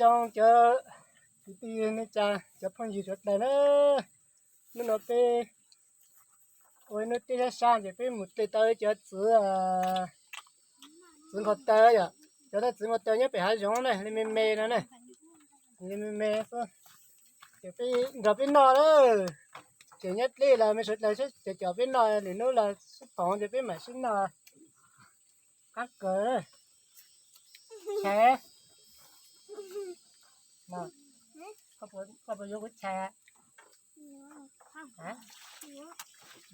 Zoo cov kwv tij neej tsa, cov phooj ywg sawv daws na, hnub no peb ua ib hnub teb sab sab ces peb mus hle tau cov txiv, txiv nqos taw yom, cov txiv nqos taw nyob pem hav zoov na, li me me no na, li me me xwb. Ces peb nrog peb noj lawm, ces nyob deb los me sawv daws sib caum caum peb noj, lwm hnub los sib pom ces peb mam sib noj. Qab kawg. Tshais, koj puas yuav kuv tshais?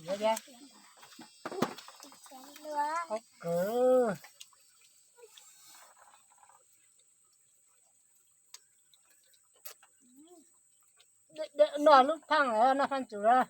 Yuav, qab kawg. Noj lub phaaj, noj phaaj tsum lawm.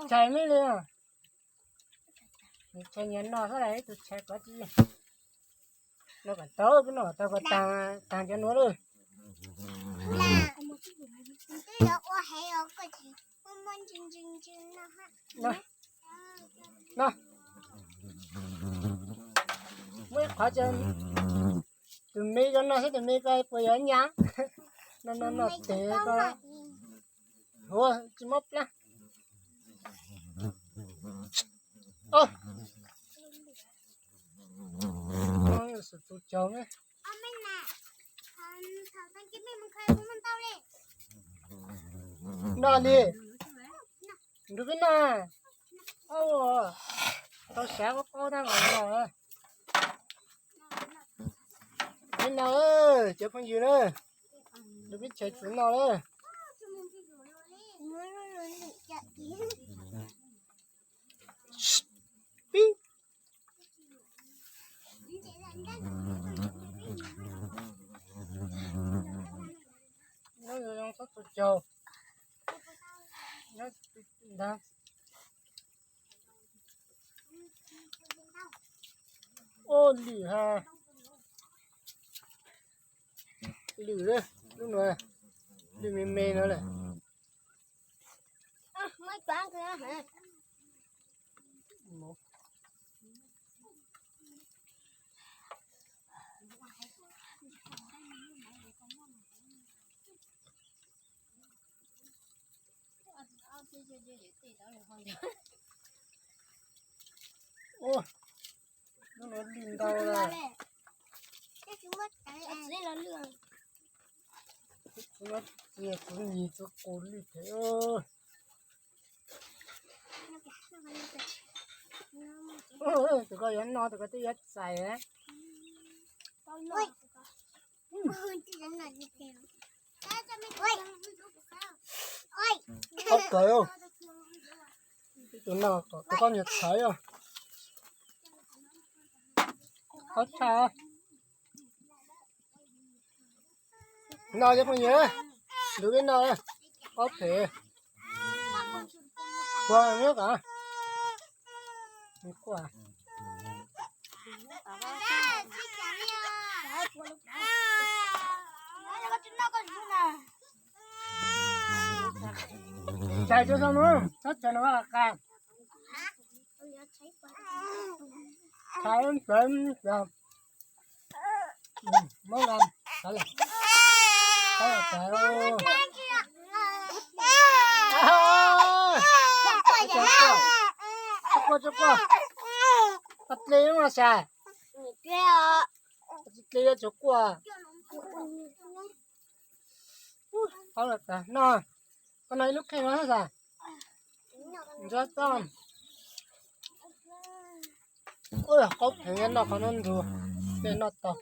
Tshais me li, tshais nyias noj xwb, ib tug tshais kov tsis no kom tau, peb noj kom tau kom taag, taag cov nuav lawm. No, muaj ib qhov tus me ko no xwb, tus me ko puas yuav nyam? No no no tes ko, huav tsis mob plab. Tus caug, noj li, nrug peb noj. Tau sav qaub qaub tab mas no. Peb noj, cov phooj ywg na, nrug peb tshais txiv noj na. Pib. Nyob zoo txhob tu caug. Nyob ntag. Ua lwm ha. Lwm, lub nuav, lwm me me no lawm. Ua, lub nuav lwj ntau lawm. Txiv nyis txiv qus lwj phem. Tus ko yuav noj, tus ko twb yuav txais. Qab kawg, tus no kom tus koj niag txhais os. Qab tshaj. No cov phooj ywg, nrug peb noj, qab phem. Puas nyob kom quaj. Tshais tso no, tshais no qa. Tshais, tshais, tshais. Muab nqa, tshais lawm. Tshais lawm, tshais. Tsis quaj, tsis quaj. Tsis dle mas sas. Tsis dle yuav tsum quaj. Qab lawm tas no. Koj no ib lub kheej no sas. Ntsuab txoj. Ua qaub phem, noj qhov no ntug, tej noj tau.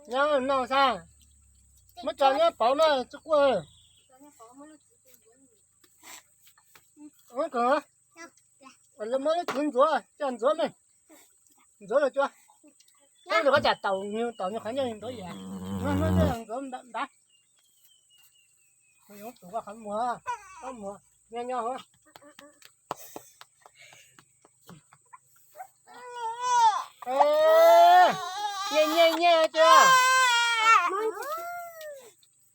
Nyob no sas, muab tso nyob pauv no tsis quaj. Muab lub txiv ntxuav, coj ntxuav me, ntxuav los cua. Saib tus koj cas taus nyuag tom nyuag qhov ncauj ntawd yam. Ntawd npab. Tus koj qhov muag, koj muag nyob nyob hauv. Nyiaj nyiaj nyiaj tiag.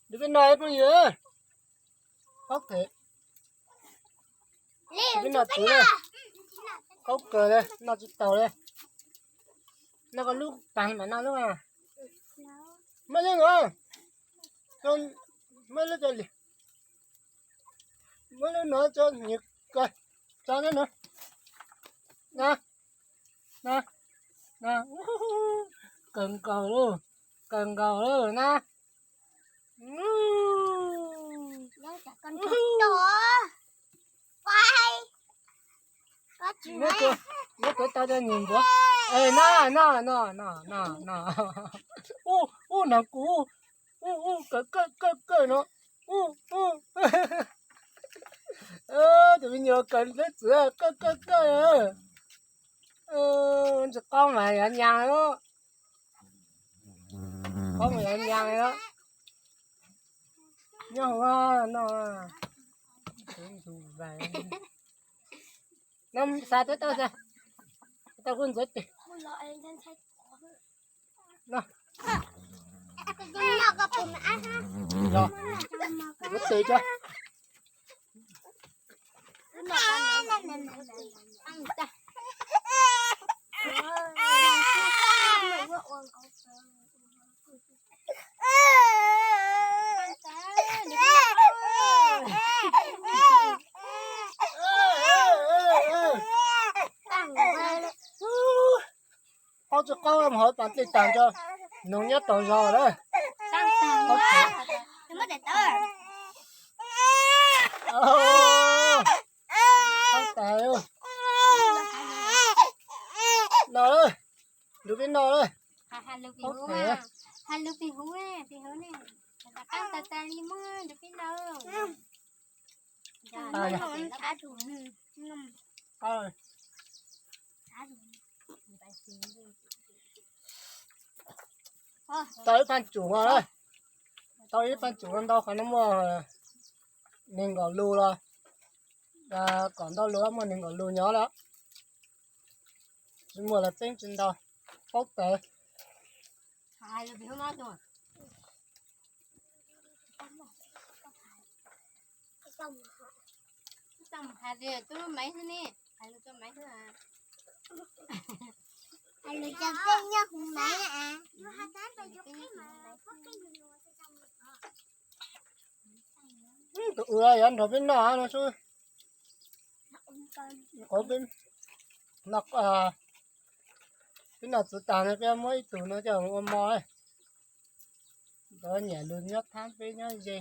Tus peb no phooj ywg. Qaub them. Tus peb no txwv na. Qaub kawg li, noj tsis taus li. Noj koj lub pas mam noj lub. Muab lub no, muab lub cov li, muab lub no tso nyias kawg, tso neb no. Na, na, na, kawg nkaus lauj, kawg nkaus lauj na. Muab tuav tau cov nyuag npuav. No, no, no, no, no, no. Ub, ub, no kuv, ub, ub, kawg kawg kawg kawg no. Ub, ub. Tus me nyuam kawg neb txwv kawg kawg kawg. Ntsis qaub mas yuav nyas lawm. Qaub mas yuav nyas lawm. Nyob hauv no. No xav twb tau xav, tau kuj ntxuav tes. No. Ntxuav tes tso. Qaub tsis qaub mus hauv pas dej tag tso, noog nyob tau zog lawm. Qaub tas. No, nrug peb noj lawm. Qaub tas. Tau ib pab tsum no, tau ib pab tsum no ntau qhov no muaj nees nkaum lus los, kom ntau lus muaj nees nkaum lus nyob lawm. Tsis muaj los tseeb tsis ntau, paub tawv. Hais tias tub maiv xwb ne, hais lus rau maiv xwb. Hais lus rau peb nyob huv maiv na. Tus ua yuav nrog peb noj no xwb. Qhov peb noj, peb noj txuv tag no peb muab ib tug no coj mus ua mov. Ntawd nyiam lus nyob thab peb nyob ze.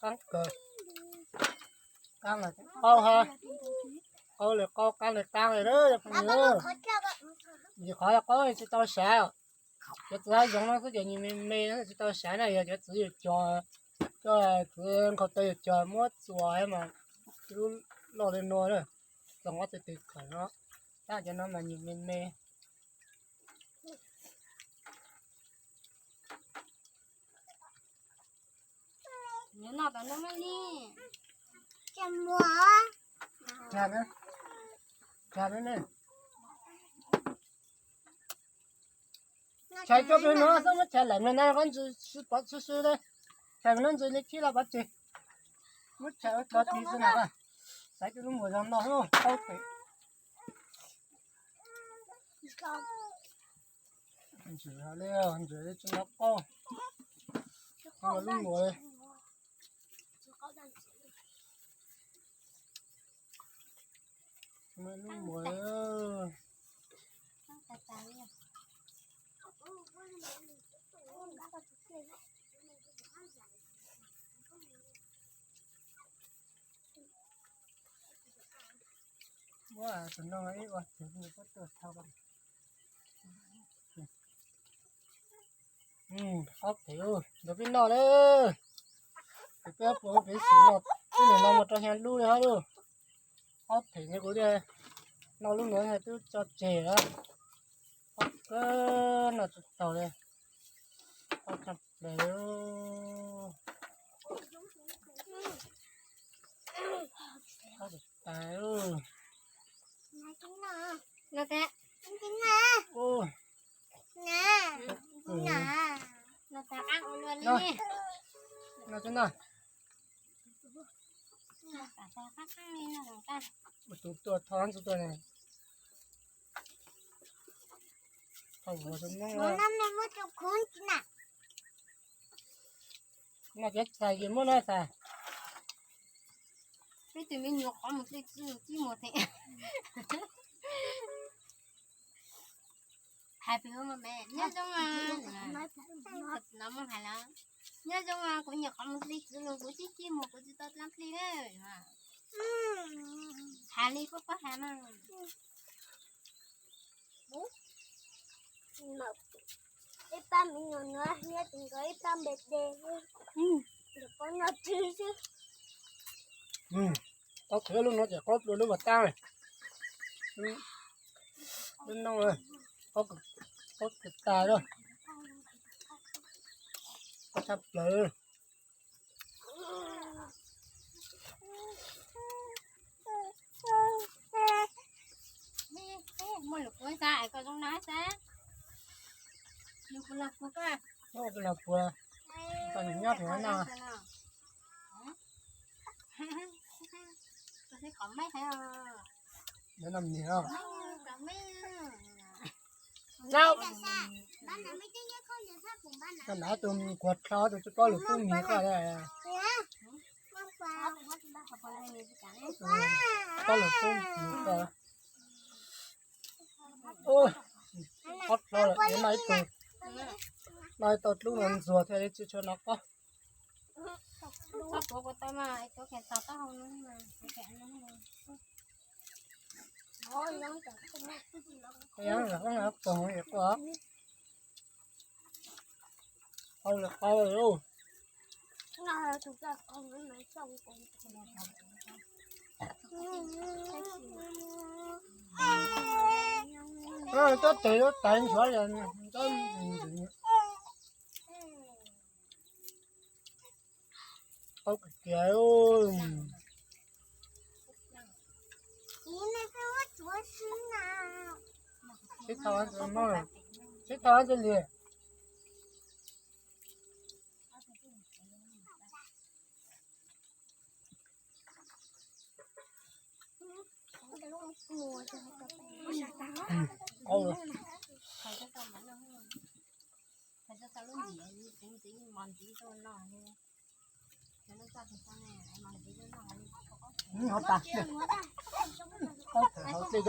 Qaab kawg, qaab qaub ha, qaub li qaub, qaab li qaab li lawm phooj ywg. Vim qhov qaub tsis tau sav, cov txiv hab zoov no xwb ces nws me me tsis tau sav na, yog cov txiv yawm cog, cov txiv nkhaus taw yawm cog muab txuas mas lub loj li no na, txog ob txhais tes khaws no, tab cov no mas nws me me. Tshais cov pem no xwb, muab tshais laim me na, qab ntsis pov sib sib, tshais no ntsis li khib los pov tseg, muab tshais ua tso ti xwb na. Xaiv cov lub muag zoo no xwb, qaub pem. Ntxim li, ntxim li tsis nov qaub. Lub muag, lub muag. Ua tus no ib ua tus no puab tuaj thauj. Qaub pem, nrog peb noj lawm. Ces peb puas peb xum no, peb niam no mus rau hia lub li hab lauj. Ob phem ne kuv li, no lub nuav twb tso tseg lawm. Ob kawg no tsis taus li. Ob tshaj plaws. Ob tsis tas. No tsis no. Tus tuaj thov tus tuaj ne. Thov ua tus no. No ces txais ces muab no txais. Peb tus me nyuam qhov mus dlej txwb tib mus thiab. Hais pem ua me nyob zoo, no muab hais lawm. Nyob zoo, kuv nyuam qhov mus dlej txwv los kuv tib tib mus kuv tsis tau dlaab dlej na. Hais li koj paub hais mas. Ib pab me nyuam no nyob tus nkawd ib pab npe de, ntawm pab noj tswb xwb. Qaub qhia lub no ces qaub dua lub vas taab. Lub no qaub kawg tas lawm. Qaub tshaj plaws. Muaj lus puav xav es koj zoo na xav. Lus puav los puav koj. Lus puav los puav. Koj nyob rau no. Koj xav kom meb heev. Nyob no mis os. Kom meb. Nab tus kuag dlhau tus tsis paub lus tub mis koj. Paub lus tub mis koj. Ub, ob dlhau lawm, noj ib tug, noj ib tug dlub no ntxuag thiaj li tsis tshua nov qaub. Poog es quaj, qau lawm qau lawm. Cov tes lub tais nchuav cov. Qaub kiag. Sib thau, sib thau tus li. Qaub lawm. Ho tas, qaub hauv dlej,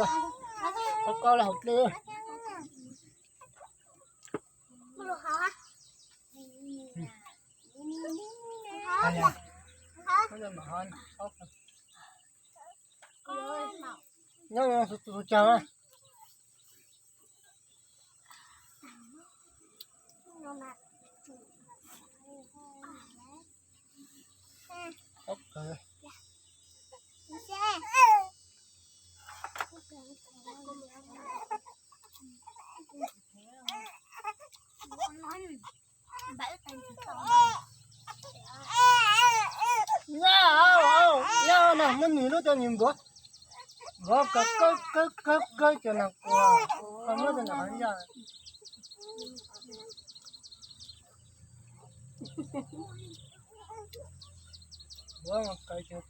qaub qaub lawm hauv dlej. Nyob tus cag. Yaj, yaj na, muab nws lub cov nws npuav, npuav kawg kawg kawg kawg cov nas kuas, koj muab cov nas yaj. Npuav kawg cov.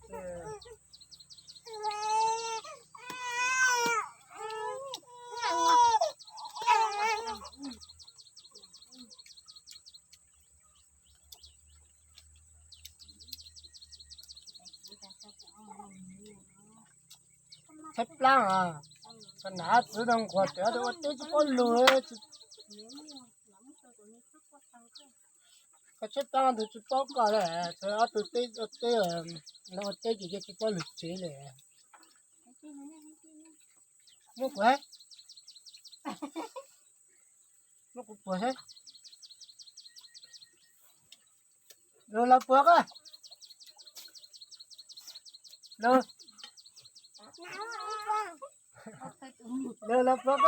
Tshaib plab a, koj nam txiv tau nquag tias ua teb tsis paub lug. Koj tshaib plab tus tsis paub koj lawm, ob tug teb ua teb, no ua teb ces yog tsis paub lug tsev lawm. Muab kuv, muab kuv puag thiab. Lug los puag koj. Los, los, los, los,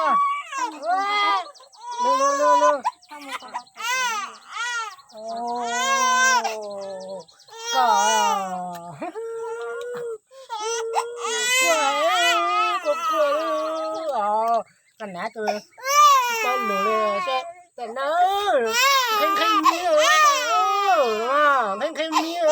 los, los. Ôh, koj, koj, koj, koj, koj nav tus tsis paub lus li, sab tam na, nqhis nqhis miv, nqhis nqhis miv.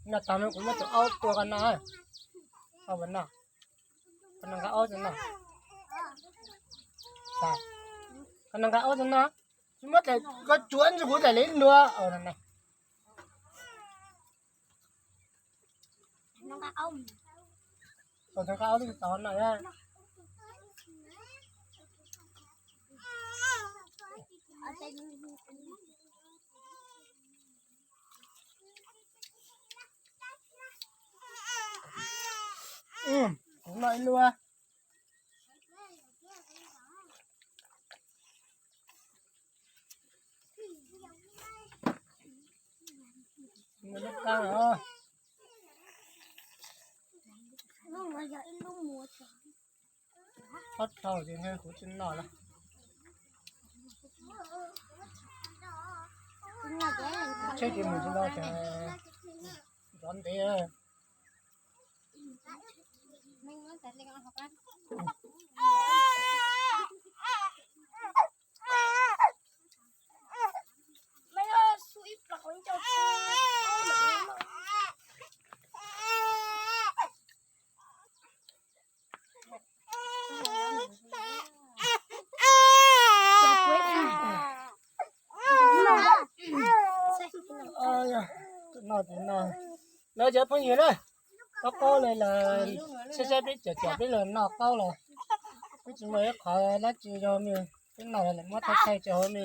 Noj tag, kuv muab tus aub tua koj noj. Koj noj nqa aub tus noj. Koj noj nqa aub tus noj. Tsis muab tes koj tsuav ntsis kuv tes li luag. Tau nqa aub tus tau noj. Kuv noj ib lub. Lub kab os. Ob dhau ces kuv tsis noj lawm. Tsheb ces mus tsis los ces nrov ntev. Lawv cov phooj ywg na, qaub qaub li lawm, saib saib peb caum caum peb los noj qaub los peb tsis muaj ib qho dab tsi zoo li, peb noj los muab thaij thaij rau hauv li,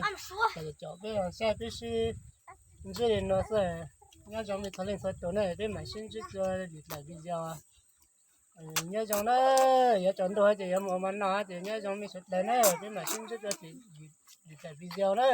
caum caum peb los saib peb sib ntsib li no xwb. Nyob zoo mej txhua leej txhua tus na, peb mam sib ntsib dua lwm daim video. Nyob zoo na, yuav tsaus ntuj ces yuav mus ua mov noj ces nyob zoo mej sawv daws na, peb mam sib ntsib dua lwm daim video na.